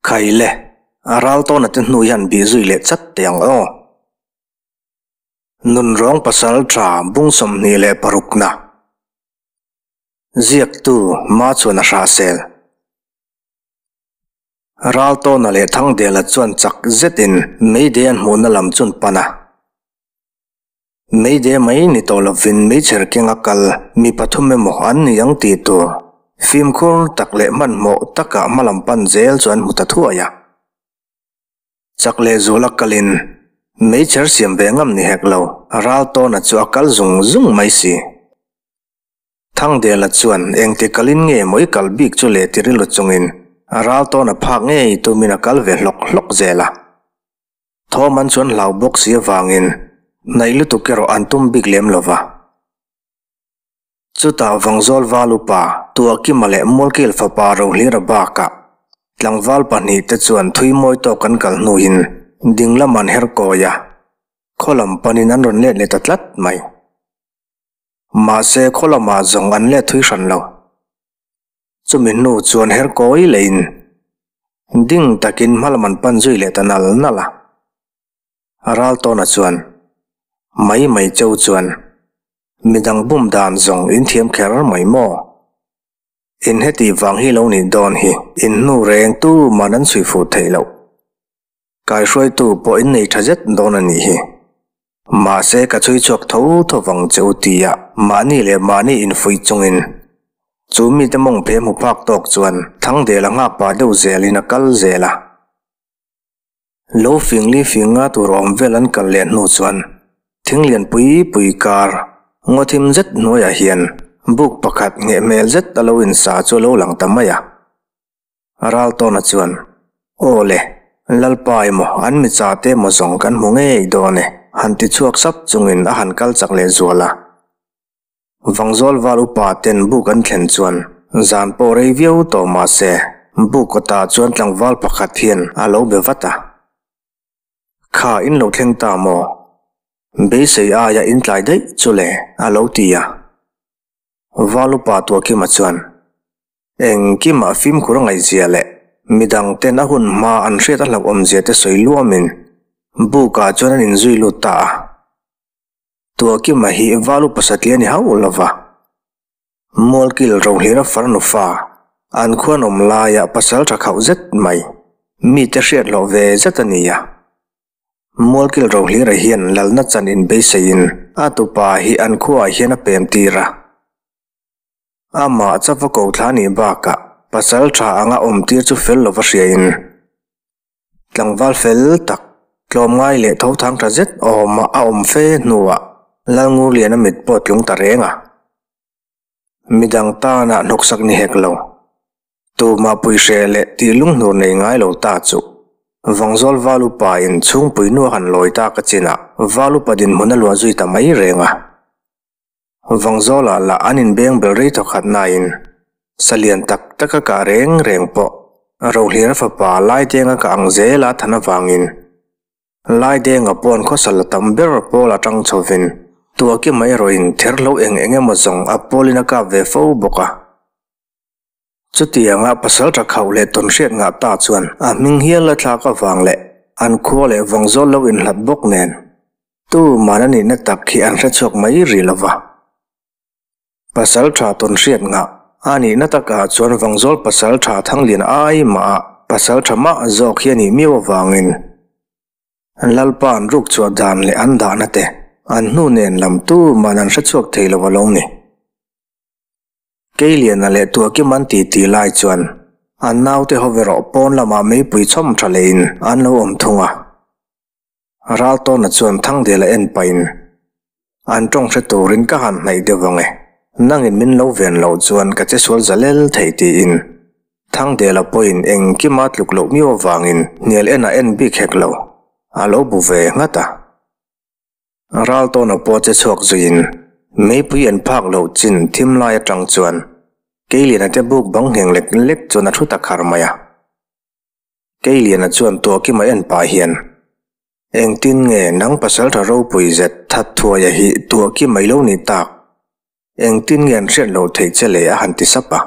Khai le, a ral tawna te hnu hian bih zui leh chat teh ang aw. Nunrawng pasal tha bung 26 na. Ziaktu Ma chuan a hrahsel. Ral tawna leh Thangdela chuan chak zetin Meidei an hmuhna lam chu an pan a. Meidei mai ni tawh lovin meichher kenga kal mi pathum emaw an ni ang tih tur fimkhur tak leh hmanhmawh taka hmalam pan zel chu an hmu ta thuai a. Chak leh zuala kalin meichher siam ve ngam ni hek lo, ral tawna chu a kal zung zung mai si. Thangdela chuan engti kalin nge maw i kal bik chu le ti rilru chungin ral tawna phak ngei tumin a kal ve hlawk hlawk zel a. Thawm an chuan hlau bawk si avangin hnaih lutuk erawh an tum bik lem lo va. Chutah Vangzawl val upa Tuahkima leh Mualkil fapa Rohlira bakah tlangval pahnihte chuan thui mawi tawk an kal hnuin ding lam an her kawi a, khaw lam panin an rawn let leh ta tlat mai. Mahse khaw lamah zawng an let thui hran lo. Chumi hnu chuan her kawi leiin ding takin hmalam an pan zui leh ta nal nal a. Raltawna chuan mai mai cheu chuan midang bum dan zawng in thiam kher mai maw? In heti vang hi lo nih dawn hi in hnu reng tu man an chhui fuh theih loh. Kaihruaitu pawh in nei tha zet dawn a nih hi. Mahse ka chhui chhuak tho tho vang che u tia mahni leh mahni infuih chungin chu mite mawng phe hmu phak tawk chuan Thangdel a nghak pah deuh zelin a kal zel a. Lo fing li fing nga tur awm vel an kal leh hnu chuan thing lian pui pui kar ngaw thim zet hnuaiah hian buk pakhat ngheh hmel zet a lo insa chu a lo lang ta mai a. Raltawna chuan, Aw le, Lalpa emaw an mi cha te emaw zawng kan hmu ngei dawn e, han ti chhuak sap chungin a han kal chak leh zual a. Vangzawl val upa ten buk an thlen chuan zan pawh rei viau tawh mah se, buk kawtah chuan tlangval pakhat hian a lo be vat a. Kha in lo thleng ta maw? Beisei aia in tlai daih chu le, a lo ti a. Val upa Tuahkima chuan, Engkimah fimkhur a ngaihzia leh midang ten a hun hma an hriat a hlauhawmzia te sawi luamin bukah chuan an inzui lut ta a. Tuahkima hi Valu pasatli a ni hauh lo va. Mualkil Rohlira farnu fa an khuan awm laia pasal tha khauh zet mai mite hriat hlawh ve zet a ni a. Mualkil Rohlira hian lalna chan inbeiseiin a tupa hi an khuaah hian a pem tir a. Amah chava ko thla nih bakah pasal tha anga awm tir chu fel lova hriain tlangval fel tak tlawmngai leh tho thang tha zet awma a awm fe hnuah Lalngurliana mit pawh tlung ta reng a. Midang tana hnawksak ni hek lo. Tumah puihre leh tih lunghnur nei ngai lo ta chu Vangzawl val upa in chhungpui nu a han lawi tak a chinah val upa dinhmun a luah zui ta mai reng a. Vangzawlah lah an inbeng bel rei thawkhat nain salian tak tak a kah reng reng pawh Rohlira fapa Laidenga kah ang zela than avangin Laidenga pawn khawsal la tam ber pawl atang chhovin Tuahkima erawhin therhlo eng eng emaw zawng a pawlin a kap ve fo bawk a. Chutianga pasaltha khauh leh tawnhriat ngah ta chuan a hming hial a thlak avang leh an khua leh Vangzawl lo inhlat bawk nen tuman a nihna tak hi an hrechhuak mai rih lo va. Pasaltha tawnhriat ngah a nihna takah chuan Vangzawl pasaltha Thanglian ai mah pasaltha mah zawk hi a nih miau avangin Lalpa an ruk chhuah dan leh an dahna te an hnu nen lam tuman an hrechhuak thei lo a lo ni. Keiliana leh Tuahkim an ti ti lai chuan an naute ho erawh pawn lamah meipui chhawm tha leiin an lo awm thung a. Raltawna chuan Thangdela en pahin, An tawng hre turin ka han hnaih deuh ang e, nangin min lo ven loh chuan ka che sual zalel thei tiin Thangdela pawhin engkima tluk loh miau avangin hnial en a en bik hek lo, a lo bu ve nghat a. Raltawna pawh che chhuak zuiin meipui an phak loh chin thim lai atang chuan Keiliana te buk bang ngheng lek lek chuan a thu ta khar mai a. Keiliana chuan Tuahkima en pah hian, Engtin nge nang pasaltha ropui zet that thuaia hi Tuahkima i lo nih tak? Engtin nge an hriat loh theih che le a han ti sap a.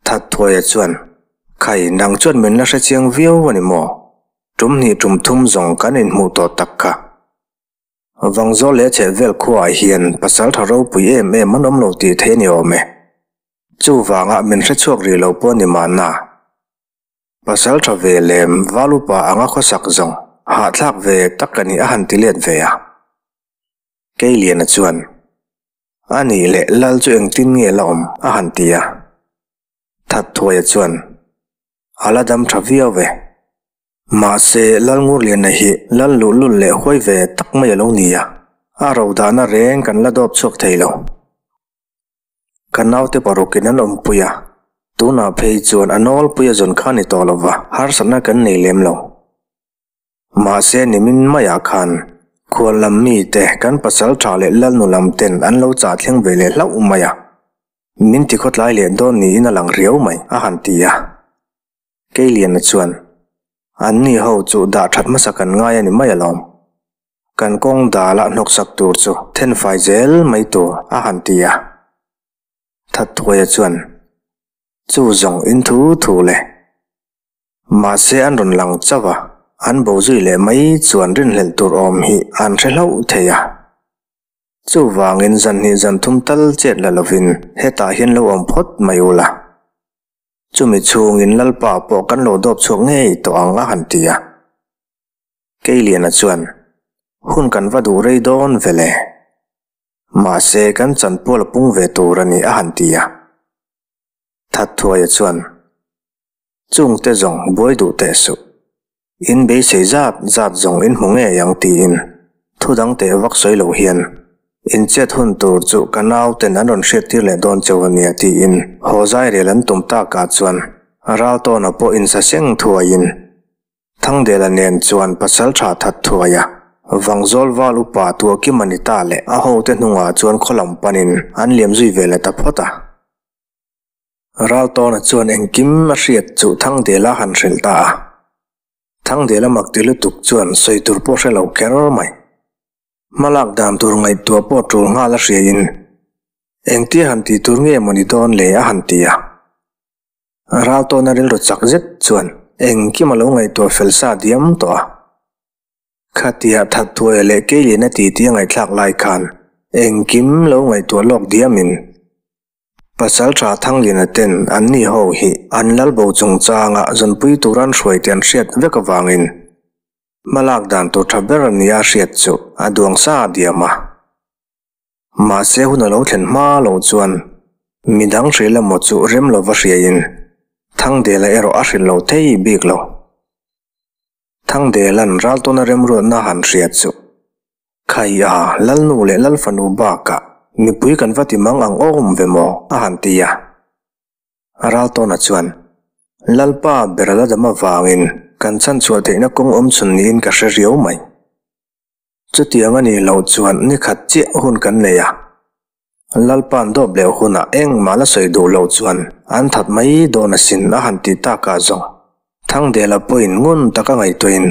That thuaia chuan. Khai, nang chuan min la hrechiang viau a ni maw? Tum hnih tum thum zawng kan inhmuh tawh tak kha. Vangzawl leh chhehvel khuaah hian pasaltha ropui em em an awm lo tih theih a ni awm e. Chuvanga min hrechhuak rih lo pawh a ni mahna. Pasaltha ve lem val upa anga khawsak zawng hahthlak ve tak a ni a han ti let ve a. Keiliana chuan, A nih leh lal chu engtin nge la awm? a han ti a. Thatthuaia chuan, A la dam tha viau ve. Mahse, Lalngurliana hi lal luhlul leh huai ve tak mai a lo ni a, a ro dahna reng kan la dawp chhuak thei lo. Ka naute parukin an awmpui a, tunah phei chuan a nawlpui a zawn kha ni tawh lo va, harsatna kan nei lem lo. Mahse, nimin maiah khan khual lam mite kan pasal tha leh lalnu lam ten an lo chah thleng ve leh hlauh mai a, min ti khawtlai leh dawn niin a lang riau mai, a han ti a. Keiliana chuan, Anni ho chu dah that hmasa kan ngai a ni mai alawm. Kan kawng dala hnawksak tur chu thenfai zel mai tur, a han ti a. Thatthuaia chuan, Chu zawng in thu thu le. Mahse an rawn lang chauh a, an bo zui leh mai chuan rinhlelh tur awm hi an hre hlauh thei a. Chuvangin zan hnih zan thum tal chet la lovin hetah hian lo awm phawt mai ula. Chumi chhungin Lalpa pawh kan lo dawp chhuak ngei tawh ang a han ti a. Keiliana chuan, Hun kan va duh rei dawn ve le. Mahse kan chanpual a pung ve tur a ni a han ti a. Thatthuaia chuan, Chungte zawng buai duh teh suh. In beisei zat zat zawng in hmu ngei ang tiin thu dang teh vak sawi lo hian in chet hun tur chu ka nauten an rawn hriattir leh dawn cheu a nia tiin haw zai rel an tum takah chuan Raltawna pawh insaseng thuaiin Thangdela nen chuan pasal tha that thuai a, Vangzawl val upa Tuahkima ni ta leh a hote hnungah chuan khaw lam panin an liam zui ve leh ta phawt a. Raltawna chuan engkim a hriat chu Thangdela han hrilh ta a. Thangdela mak ti lutuk chuan sawi tur pawh hre lo kher mai. Hmalak dan tur ngaihtuah pawh tul nghal a hriain engtia han tih tur nge maw ni dawn le a han ti a. Raltawna rilru chak zet chuan engkim a lo ngaihtuah fel sa diam tawh a. Khatia Thatthuaia leh Keiliana titi a ngaihthlak lai khan engkim lo ngaihtuah lawk diamin Pasalṭha Thangliana ten an ni ho hi an lalbo chungchanga zawnpui tura an hruai tih an hriat vek avangin hmalak dan tur ṭha ber nia a hriat chu a duang sa diam a. Mahse hun a lo thlen hma lo chuan midang hrilh emaw chu rem lova hriaiin Thangdela erawh a hrilh lo thei bik lo. Thangdela'n Raltawna remruatna han hriat chu Khai a, Lalnu leh Lalfanu bakah mipui kan va ti mang ang awm ve maw? a han ti a. Raltawna chuan, Lalpa ber a la dam avangin kan chhanchhuah theihna kawng awm chhun niin ka hre riau mai. Chutiang a nih loh chuan ni khat chiah hun kan nei a. Lalpa'n dawp leh hunah engmah la sawi duh loh chuan an that mai dawn asin a han ti takah zawng Thangdela pawhin ngun taka ngaihtuahin,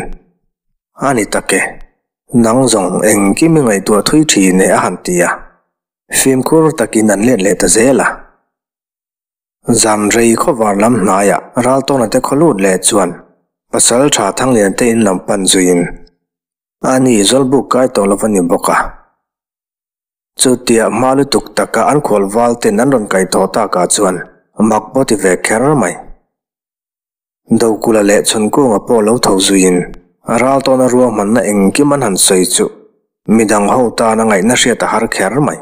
A ni tak e, nang zawng engkim i ngaihtuah thui thin e a han ti a, fimkhur takin an let leh ta zel a. Zan rei khawvar lam hnaiah Raltawna te khaw lut leh chuan Pasal tha Thanglian te in lam pan zuiin a ni Zawlbuk kai tawh lo va ni bawk a. Chutia hma lutuk taka an khual val ten an rawn kai tawh takah chuan mak pawh ti ve kher mai. Dokula leh Chhunkunga pawh lo tho zuiin Raltawna ruahmanna engkim an han sawi chu midang ho tana ngaihna hriat a har kher mai.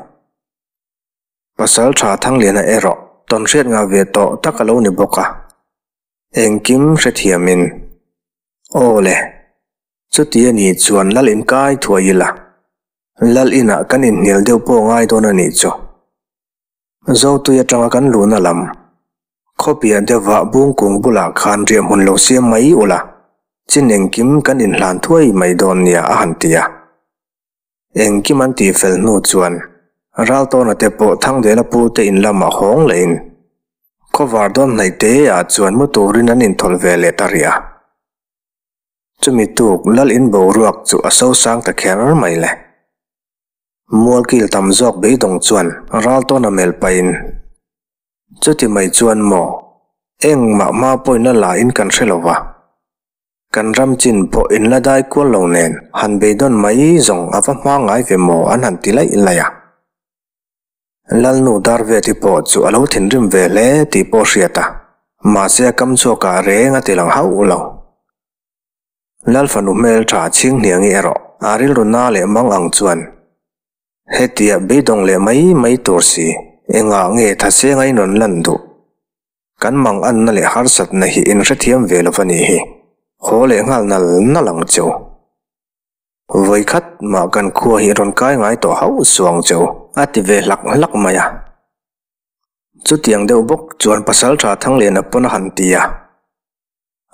Pasal tha Thangliana erawh tawnhriat ngah ve tawh tak a lo ni bawk a, engkim hrethiamin, Aw le, chuti a nih chuan lal inkai thuai ila, lal inah kan inhnial deuh pawh ngai dawn a nih chu. Zotui atanga kan luhna lam, khawpiah deuhvah bungkung bulah khan riahhmun lo siam mai ula, chin engkim kan inhlan thuai mai dawn nia a han ti a. Engkim an tih fel hnu chuan Raltawna te pawh Thangdela pu te in lamah hawng lehin khawvar dawn hnaih te ah chuan mu turin an inthawlh ve leh ta rih a. Chumi tuk lal in boruak chu a sosang ta kher mai le. Mualkil tam zawk beidawng chuan Raltawna melh pahin, Chuti mai chuan maw? Engmah hma pawhin a la in kan hre lo va. Kan ram chin pawh in la dai kual lo nen han beidawn mai zawng a va hma ngai ve maw an han ti laih laih a. Lalnu Darveti pawh chu a lo thinrim ve hle tih pawh hriat a, mahse a kam chhuak ah reng a ti lang hauh lo. Lal fanu hmeltha Chhinghniangi erawh a rilru na leh mang ang chuan Hetia beidawng leh mai mai tur si, engah nge Thaseng a in rawn lan duh? Kan mang anna leh harsatna hi in hrethiam ve lo va nih hi. Haw leh nghal nal nal ang che u. Vawi khat mah kan khua hi rawn kai ngai tawh hauh suh ang che u, a ti ve hlak hlak mai a. Chutiang deuh bawk chuan Pasaltha Thangliana pawn a han ti a.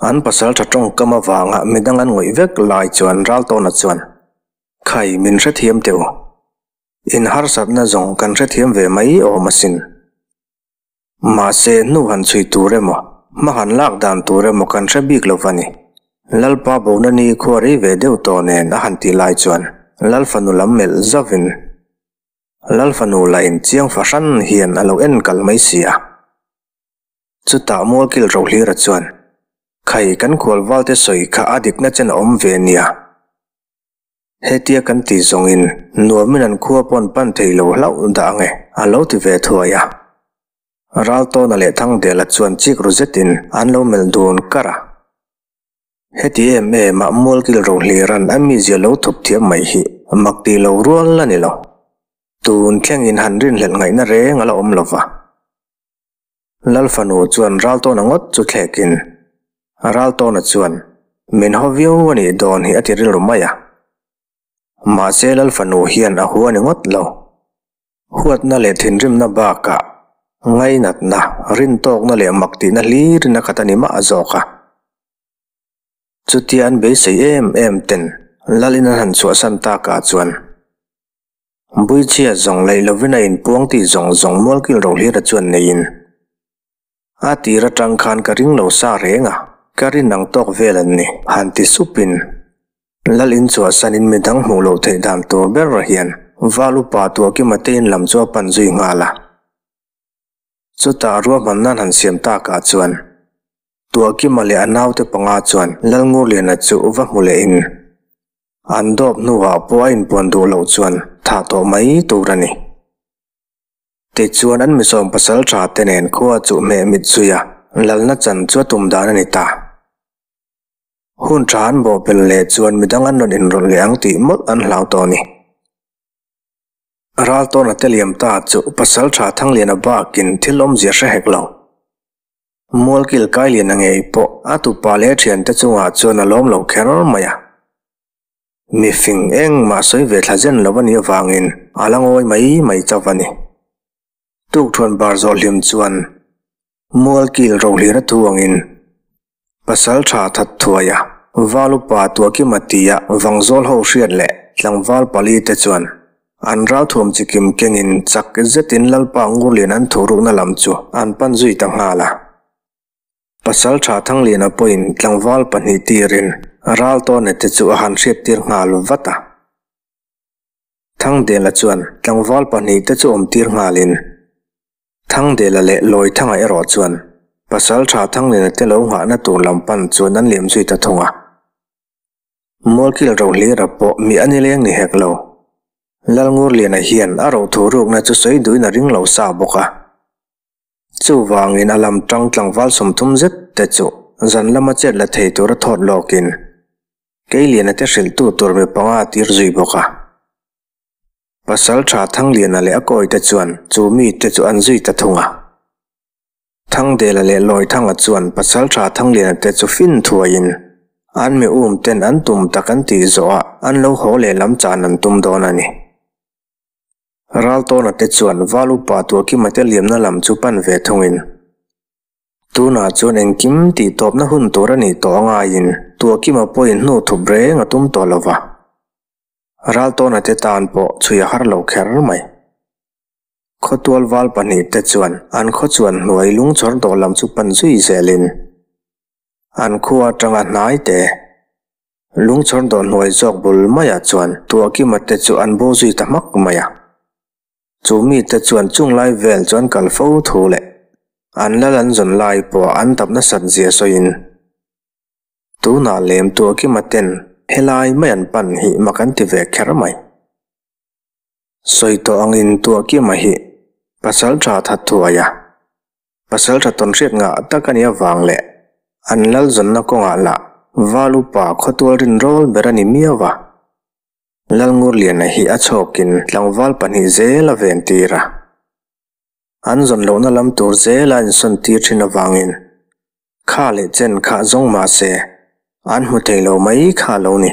An pasaltha tawngkam avanga midang an ngawih vek lai chuan Raltawna chuan, Khai, min hrethiam teh u. In harsatna zawng kan hrethiam ve mai awm asin. Mahse, hnu han chhui tur emaw, hma han lak dan tur emaw kan hre bik lo va ni. Lalpa bona ni khua rei ve deuh tawh nen a han tih lai chuan Lal fanu lam melh zauhin, Lal fanu lahin chiang fahran hian a lo en kal mai si a. Chutah Mualkil Rohlira chuan, Khai, kan khualvalte sawi kha a dikna chen a awm ve nia. Hetia kan tih zawngin nuamin an khua pawn pan thei lo hlauh dah ange, a lo ti ve thuai a. Raltawna leh Thangdela chuan chik ru zetin an lo melh dun kar a. Heti em em a Mualkil Rohlira'n a mizia lo thup thiam mai hi mak tih lo rual a ni lo. Tun thlengin han rinhlelh ngaihna reng a la awm lo va. Lal fanu chuan Raltawna ngawt chu thlekin, Raltawna chuan, Min haw viau a nih dawn hi a ti rilru mai a. Mahse Lal fanu hian a hua ni ngawt lo. Huatna leh thinrimna bakah ngainatna, rintawkna leh mak tihna hlirin a khat a ni mah zawk a. Chutia an beisei em em ten Lal in an han chhuahsan takah chuan, Buichhia zawng laih lovin a inpuang tih zawng zawng Mualkil Rohlira chuan neiin a tir atang khan ka ring lo sa reng a, ka rin ang tawk vel an ni, han ti supin Lal inchhuahsanin midang hmuh loh theih dan tur ber hian Val upa Tuahkima te in lam chu a pan zui nghal a. Chutah ruahmanna an han siam takah chuan Tuahkima leh a naute panga chuan Lalngurliana chu va hmu lehin, An dawp hnuah pawh a inpuan duh loh chuan thah tawh mai tur a ni. Tichuan an misawm pasal tha te nen khua chu hmeh mit zui a, lalna chan chu a tum dan a ni ta. Hun tha an bawhpelh leh chuan midang an rawn inrawlh leh ang tih mawlh an hlau tawh a ni. Raltawna te liam ta chu pasal tha Thangliana bakin thil awmzia hre hek lo. Mualkil Kailiana ngei pawh a tupa leh a thiante chungah chuan a lawm lo kher mai a. Mifing engmah sawi ve thla zen lo a nih avangin a la ngawi mai mai chauh a ni. Tukthuan bar zawh hlim chuan Mualkil Rohlira thu angin Pasal tha that thuai a, Val upa Tuahkima tia Vangzawl ho hriat leh tlangval pali te chuan An ralthuam chikim kengin chak zetin Lalpa Ngurlian an thurukna lam chu an pan zui ta nghal a. Pasaltha Thangliana pawhin tlangval pahnih tirin Raltawna te chu a han hriattir nghal vat a. Thangdela chuan tlangval pahnih te chu awmtir nghalin Thangdela leh Lawithanga erawh chuan Pasaltha Thangliana te lo nghahna tur lam pan chuan an liam zui ta thung a. Mualkil Rohlira pawh mi a ni leng ni hek lo. Lalngurliana hian a rohthu rukna chu sawi duhin a ring lo sa bawk a. Chuvangin a lam tang tlangval 30 zet te chu zan lama chet la thei tura thawt lawkin Keiliana te hrilhtu tur mi panga a tir zui bawk a. Pasaltha Thangliana leh a kawite chuan chu mite chu an zui ta thung a. Thangdela leh Lawithanga chuan Pasaltha Thangliana te chu fin thuaiin an mi um ten an tum tak an tih zawhah an lo haw leh lam chan an tum dawn a ni. Raltawna te chuan Val upa Tuahkima te liamna lam chu pan ve thungin tunah chuan engkim tih tawpna hun tur a nih tawh a ngaiin Tuahkima pawhin hnu thup reng a tum tawh lova. Raltawna te tan pawh chhui a har lo kher mai. Khawtual val pahnihte chuan an khaw chuan hnuai lungchawr dawh lam chu pan zui zelin an khua atanga hnai te lungchawr dawh hnuai zawk bul maiah chuan Tuahkima te chu an bo zui ta hmak mai a. Chu mite chuan chung lai vel chu an kal fo thu leh. An lal an zawn lai pawh an dap nasat zia sawiin, Tunah lem Tuahkima ten helai mai an pan hi mak an ti ve kher mai. Sawi tawh angin Tuahkima hi pasal tha that thuai a, pasal tha tawn hriat ngah tak a nih avang leh an lal zawnna kawngah lah val upa khawtual rinrawl ber a ni miau a. Lalngurliana hi a chhawkin tlangval pahnih zel a ventir a. An zawn lohna lam tur zela insawn tir thin avangin kha leh chen kha zawng mah se an hmu thei lo mai kha lo ni.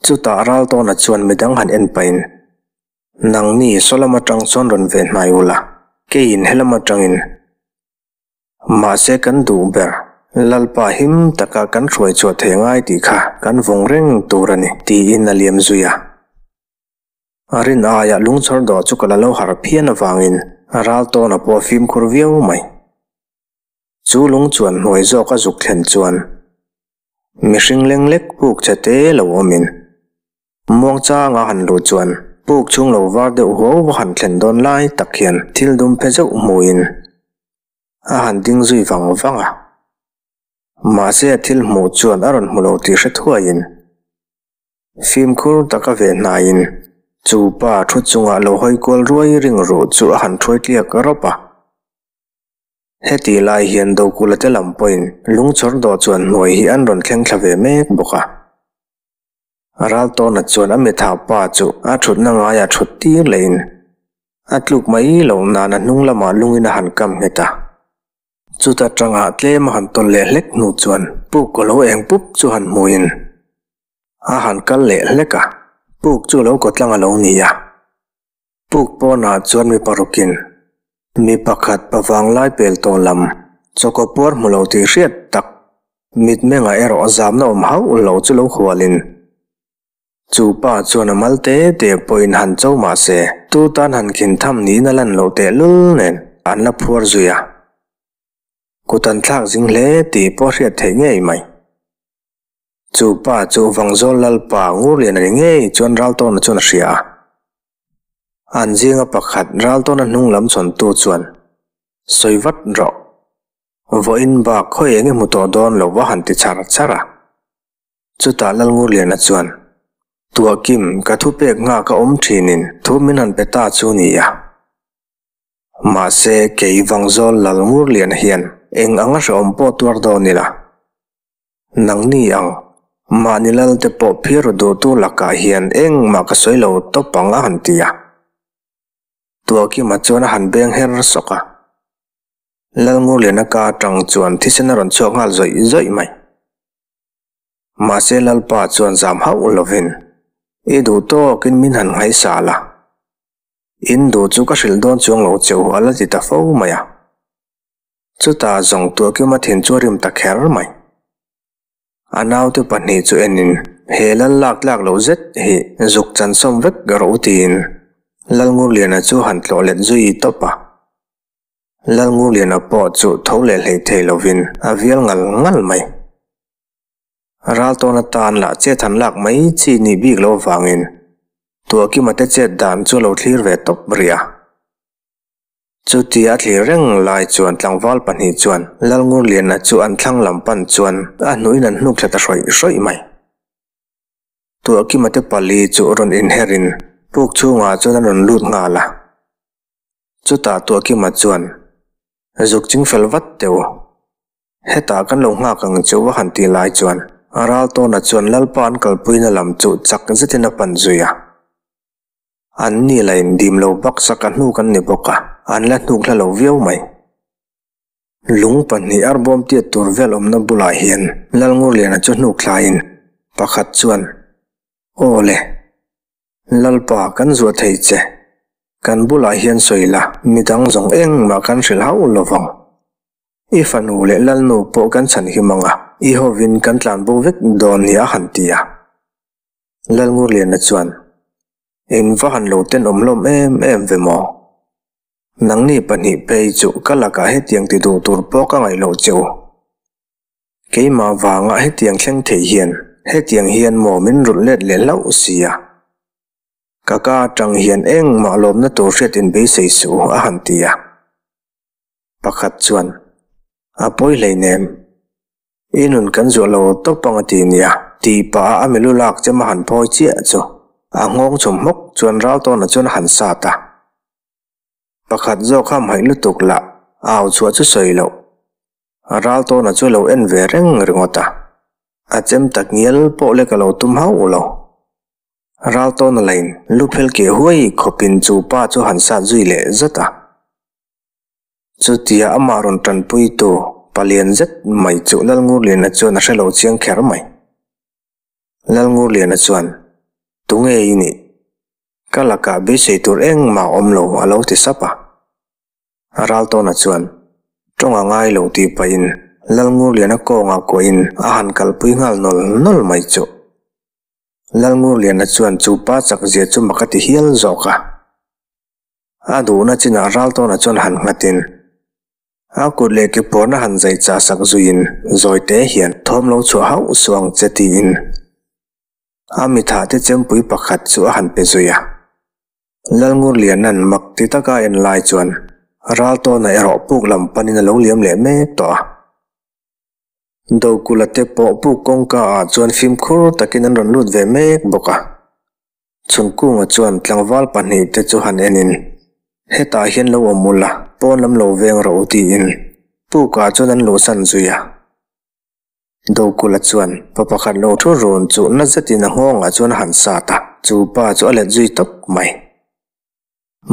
Chutah Raltawna chuan midang han en pahin, Nangni saw lam atang chuan rawn ve hnai ula, keiin helam atangin. Mahse kan duh ber, Lalpa him taka kan hruai chhuah thei ngai tih kha kan vawng reng tur a ni, tiin a liam zui a. A rin aiah lungchawr dawh chu ka la lo harh phian avangin a ral tawn a pawh fimkhur viau mai. Chu lung chuan hnuai zawk a zuk thlen chuan mihring leng lek puk che te lo awmin muangchang a han luh chuan puk chhung lo var deuh huau a han thlen dawn lai tak hian thil dum phe zeuh hmuin a han ding zui vang vang a. Mahse a thil hmuh chuan a rawn hmu lo tih hre thuaiin Fimkhur taka ve hnaiin chu pa thu chungah lo hawi kual ruai ring ruh chu a han thuai tliak rawp a. Heti lai hian Dokula te lam pawhin lungchawr dawh chuan hnuai hi an rawn thleng thla ve mek bawk a. Raltawna chuan a mitha pa chu a thutna ngaiah thut tir lehin a tluk mai loh nan a hnung lamah lungin a han kam nghet a. Chuta tangah tlem a han tawn leh hlek hnu chuan puk a lo eng pup chu han hmuin a han kal leh hlek a, puk chu lo kawtlang a lo ni a. Puk pawnah chuan mi parukin mi pakhat pavanglai pel tawh lam chawkaw puar hmu lo tih hriat tak mitmengah erawh zamna awm hauh lo chu lo hualin Chu pa chuan a mal te te pawhin han cho mah se, tu tan han khin tham niin a lan loh tehlul nen an la phuar zui a. Kut an thlak zing hle tih pawh hriat theih ngei mai. Chu pa chu Vangzawl Lalpa Ngurlian a ni ngei chuan Raltawna chuan a hria a. An zinga pakhat Raltawna hnung lam chhawntu chuan, Sawi vat rawh. Vawiin bak khawi eng i hmu tawh dawn lo va han ti char char a. Chutah Lalngurliana chuan, Tuahkim, ka thupek nghak a awm thinin thu min han pe ta chu ni a. Mahse, kei Vangzawl Lalngurliana hian eng anga hrehawm pawh tuar dawn ila. Nangni ang, mahni lal te pawh phiar ru duhtu lakah hian engmah ka sawi lo tawp ang a han ti a. Tuahkima chuan a han beng her sawk a. Lalngurliana ka atang chuan thisen a rawn chhuak nghal zawih zawih mai. Mahse Lalpa chuan zam hauh lovin, I duh tawkin min han nghaisa la. In duh chu ka hrilh dawn chuang lo che u a la ti ta fo mai a. Chutah zawng Tuahkima thin chu a rim ta kher mai. A naute pahnih chu enin, He lal lak tlak loh zet hi zuk chansawm vek rawh u tiin Lalngurliana chu han tlawh let zui tawp a. Lalngurliana pawh chu tho leh hlei thei lovin a vial ngal ngal mai. Raltawn atan lah chet han lak mai chi nih bik loh avangin Tuahkima te chet dan chu a lo thlir ve tawp rih a. Chutia a thlir reng lai chuan tlangval pahnih chuan Lalngurliana chu an thlang lam pan chuan a hnuin an hnuk thla ta hrawih hrawih mai. Tuahkima te pali chu rawn inherin puk chhungah chuan an rawn lut nghal a. Chutah Tuahkima chuan, Zuk ching fel vat teh u. Hetah kan lo nghak ang che u a han tih lai chuan Raltawna chuan Lalpa an kalpuina lam chu chak zetin a pan zui a. An ni la indim lo baksak a hnuk an ni bawk a, an la hnuk hla lo viau mai. Lung pahnih arbawm tiat tur vel awmna bulah hian Lalngurliana chu hnuk thlaiin pakhat chuan, Aw le. Lalpa, kan zuah thei che. Kan bulah hian sawi la, midang zawng engmah kan hrilh hauh lo vang. I fanu leh Lalnu pawh kan chhan him ang a, i hovin kan tlan bo vek dawn nia a han ti a. Lalngurliana chuan, In va han lo tenawm hlawm em em ve maw? Nangni pahnih phei chu ka lakah hetiang ti duh tur pawh ka ngaih loh che u. Keimah vanga hetiang thleng thei hian hetiang hian maw min rulh let leh hlauh sia. Ka ka atang hian engmah lawmna tur hriat in beisei suh a han ti a. Pakhat chuan, A pawi hleinem. I nun kan zuah lo tawp ang a ti nia, tih pah a a milu lak chem a han phawi chiah chu a nghawng chhum hmawk chuan Raltawna chuan a han sat a. Pakhat zawk hamhaih lutuk lah au chhuah chu sawi loh. Raltawna chu lo en ve reng ringawt a, a chem tak ngial pawh lek a lo tum hauh lo. Raltawna lain lu phel keh huai khawpin chu pa chu han sat zui leh zat a. Chutia amah rawn tanpuitu palian zet mai chu Lalngurliana chuan a hre lo chiang kher mai. Lalngurliana chuan, Tunge i nih? Ka lakah beisei tur engmah a awm lo, a lo ti sap a. Raltawna chuan, Tawng a ngai lo tih pahin Lalngurliana kawngah kuahin a han kalpui nghal nawl nawl mai chu. Lalngurliana chuan chu pa chakzia chu mak a ti hial zawk a. A duhna chinah Raltawna chuan han nghatin, a kut leh ke pawrna han zai chah sak zuiin zawite hian thawm lo chhuah hauh suh ang che tiin A mithah te chempui pakhat chu a han pe zui a. Lalngurliana'n mak ti taka a en lai chuan Raltawna erawh puk lam panin a lo liam leh mek tawh a. Dokula te pawh puk kawngka ah chuan fimkhur takin an rawn lut ve mek bawk a. Chhunkunga chuan tlangval pahnih te chu han enin, Hetah hian lo awm ula, pawn lam lo veng rawh u tiin pukah chuan an luhsan zui a. Dokula chuan pa pakhat lo thu run chu na zetin a nghawngah chuan a han sat a, chu pa chu a let zui tawp mai.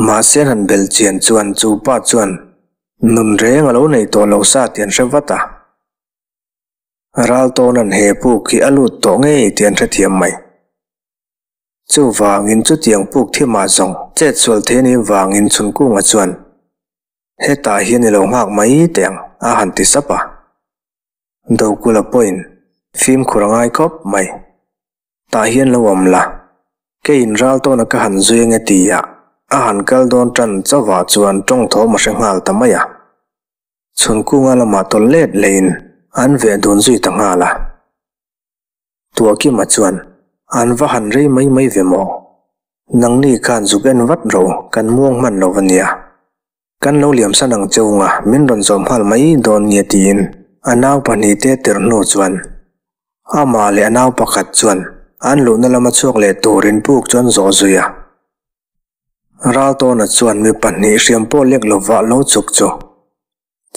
Mahse an han bel chian chuan chu pa chuan nun reng a lo nei tawh lo sa tih an hre vat a. Raltawna'n he puk hi a lut tawh ngei tih an hrethiam mai. Chuvangin chutiang puk thimah zawng chet sual thei anih vangin Chhunkunga chuan hetah hian i lo nghak mai teh ang a han ti sap a. Dokula pawhin fimkhur a ngai khawp mai. Tah hian lo awm la, keiin ral tawna ka han zui ange ti a, a han kal dawn tan chauhah chuan tawng thawm a hre nghal ta mai a. Chhunkunga lamah tawlh let leiin an veh dun zui ta nghal a. Tuahkima chuan, An va han rei mai mai ve maw? Nangni khan zuk en vat ro, kan muang hman lo va nia. Kan lo liamsan ang cheunga min rawn zawm nghal mai dawn nia tiin a nau pahnihte tirh hnu chuan amah leh a nau pakhat chuan an luhna lama chhuak leh turin puk chuan zawh zui a. Raltawna chuan mi pahnih hriam pawh lek lovah lo chuk chu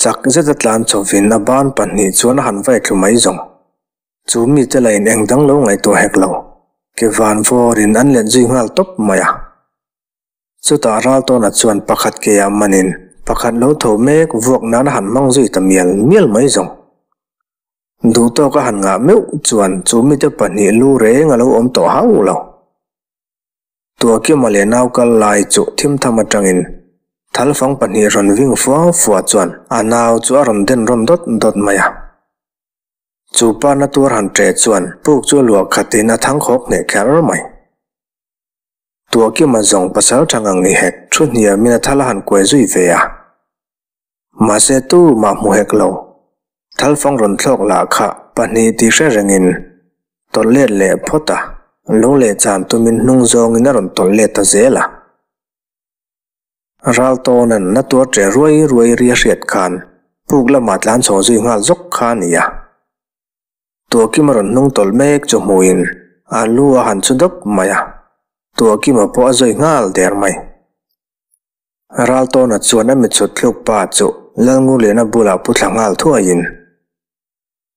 chak zeta tlan chhovin a ban pahnih chuan a han vai thlu mai zawng. Chu mite la in eng dang lo ngaihtuah hek lo, ke van vawrin an let zui nghal tawp mai a. Chutah Raltawna chuan pakhat keia manin pakhat lo tho mek vuak nan a han hmang zui ta mial mial mai zawng. Duhtawk a han ngah meuh chuan chu mite pahnih lu reng a lo awm tawh hauh lo. Tuahkima leh nau kal lai chu thimtham atangin thalfang pahnih rawn ving fua fua chuan a nau chu a rawn den rawn dawt dawt mai a. Chu pa na tuar han ṭe chuan puk chu a luah khatin a thangkhawk hneh kher mai. Tuahkima zawng pasal tha ngang ni hek thu hniamin a thal a han kuai zui ve a. Mahse tumah hmu hek lo. Thalfang rawn thlawk lah kha pahnih tih hre rengin tawlh let leh phawt a, lo leh chan tumin hnung zawngin a rawn tawlh let ta zel a. Raltawna'n na tuar ṭe ruai ruai ri a hriat khan puk lamah tlan chho zui nghal zawk kha a ni a. Tuahkima rawn hnung tawlh mek chu hmuhin a lu a han chu dawp mai a, Tuahkima pawh a zawi nghal der mai. Raltawna chuan a mitchhut thluk pa chu Lalngurliana bulah pu thla nghal thuaiin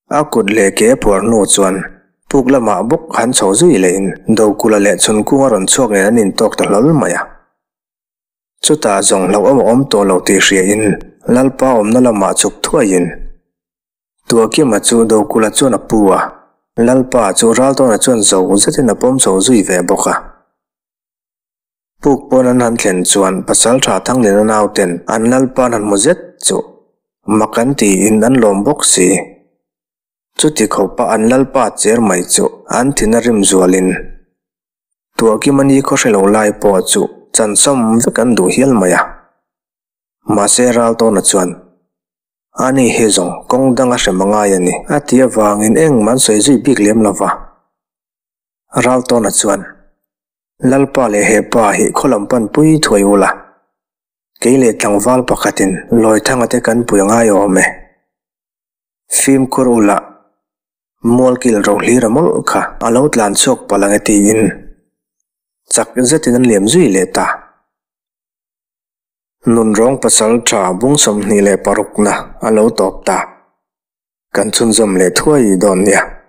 a kut leh ke a phuar hnu chuan puk lamah bawk han chho zui lehin Dokula leh Chhunkunga rawn chhuak nen an intawk ta hlawl mai a. Chutah zawng hlauh a awm tawh lo tih hriain Lalpa awmna lamah chhuk thuaiin Tuahkima chu Dokula chuan a pu a, Lalpa chu Raltawna chuan zo zetin a pawm chho zui ve bawk a. Puk pawn an han thlen chuan Pasaltha Thangliana nauten an Lalpa an han hmu zet chu mak an tiin an lawm bawk si. Chuti khawpa an Lalpa cher mai chu an thin a rim zualin Tuahkima ni khaw hre lo lai pawh chu chansawm vek an duh hial mai a. Mahse Raltawna chuan Ani hi zawng kawng dang a hrem a ngai a ni, a ti avangin engmah an sawi zui bik lem lo va. Raltawna chuan, Lalpa leh he pa hi khaw lam pan pui thuai ula. Kei leh tlangval pakhatin Lawithanga te kan pui ngai awm e. Fimkhur ula, Mualkil Rohlira mawlh kha a lo tlan chhuak palh ang e tiin chak zetin an liam zui leh ta. Nunrawng pasal tha bung 26na a lo tawp ta. Kan chhunzawm leh thuai dawn nia.